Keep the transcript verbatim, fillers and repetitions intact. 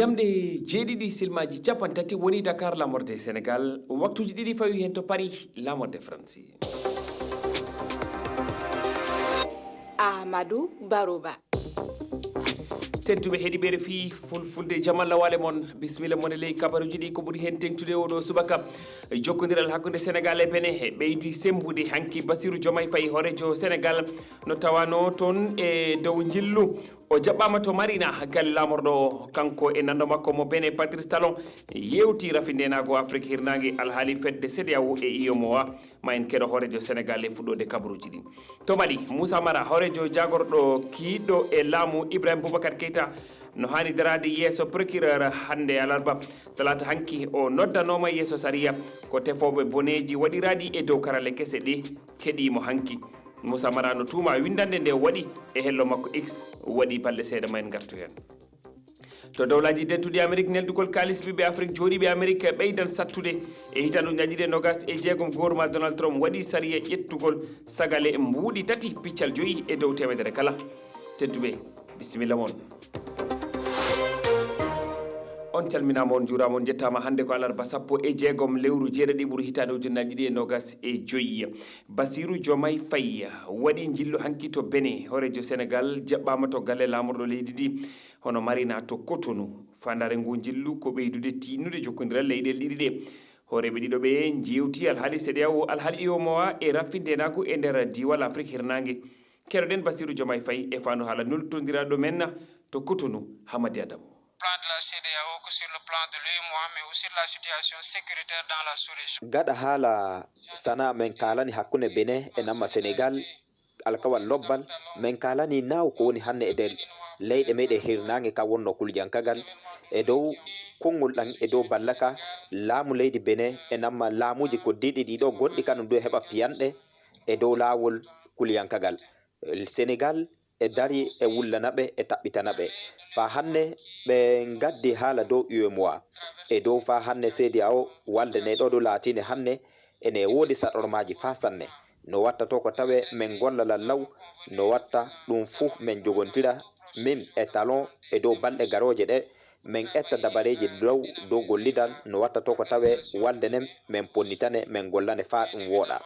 Jamɗe jeeɗiɗi silmaaji capanɗe tati woni Dakar, laamorde Senegaal, waktuuji ɗiɗi fawi heen to Paris, laamorde Faransi. Amadou Barouba. Tedduɓe heɗiiɓe fii fulfulde, jam Allah waale mon. Bisimilla mon e ley kabaruuji ɗi. Ko ɓuri heen teeŋtude oo ɗoo subaka, jokkondiral hakkunde Senegaal e Benin ɓeydi semmbude. Hanki Basiru Jomay Fay, hooreejo Senegaal, no tawaanoo toon e dow njillu. O jaɓɓaama to Marina, galle laamorɗo o, kanko e nanndo makko mo Benin, Patrice Talon, yeewti rafi ndeenaagu Afrik hirnaange alhaali fedde CEDEAO e UEMOA. Ma en keɗo hooreejo Senegaal e fuɗɗoode kabaruuji ɗin. To Mali, Moussa Mara, hooreejo jaagorɗo kiiɗɗo e laamu Ibrahim Boubacar Keita, no haani daraade yeeso procureur hannde alarba. Talaata hanki o noddanooma yeeso sariya. Ko tefooɓe boneeji waɗiraaɗi e dow karalle kese ɗe keɗii mo hanki. Moussa Mara no tuumaa winndannde nde o waɗi e hello makko X waɗi balɗe seeɗa, ma en ngartu heen. To Dowlaaji Dentuɗi Amerik, neldugol kaalis ɓiɓɓe Afrik jooɗiiɓe Amerik ɓeydan sattude. E hitaande ujunaaji ɗiɗi e noogas e jeegom, goorma Donald Trump waɗi sariya ƴettugol sagale mbuuɗi tati piccal joyi e dow teemedere kala. Tedduɓe, bisimilla mon. On calminaama, on njuuraama, on njettaama. Hannde ko alarba sappo e jeegom lewru jeeɗiɗi ɓuru hitaande ujunaaji ɗiɗi e noogas e joyi. Basiru Jomay Fay waɗi njillu hanki to Benin. Hooreejo Senegaal jaɓɓaama to galle laamorɗo leydi ndi, hono Marina to Cotonou. Faandaare nguu njillu ko ɓeydude tiinnude jokkondiral leyɗeele ɗiɗi ɗe. Hooreeɓe ɗiɗo ɓee njeewti alhaali CEDEAO, alhaali UEMOA e rafi ndeenaagu e nder diiwal Afrik hirnaange. Keɗoɗen Basiru Jomay Fay e faandu haala nultondiraaɗo men to Cotonou, Hamadi Adamu. Plan de la CEDEAO que sur le plan de l'UEMOA, mais aussi de la situation sécuritaire dans la sous-région. Gaɗa haala sanaa men kaalani hakkunde Benin e namma Senegaal, alkawal lobbal, men kaalani naaw ko woni hannde e nder leyɗe meɗen hirnaange ka wonno kuljankagal e dow konngol ɗan e dow ballaka laamu leydi Benin e namma laamuuji ko deɗi ɗiɗo gonɗi kanum du heɓa piyanɗe e dow laawol kulyankagal. Senegaal e dari e wullana ɓe e taɓɓitana ɓe. Faa hannde ɓe ngaddi haala dow UEMOA e dow faa hannde CEDEAO walde nde ɗoo ɗo laatinde hannde ene woodi saɗormaaji faa sanne. No watta to ko tawee men golla lallaw, no watta ɗum fuu men jogontira min e Talon e dow balɗe garooje ɗe men etta dabareeji law dow gollidal, no watta to ko tawee walde nden men ponnitane men gollane faa ɗum wooɗa.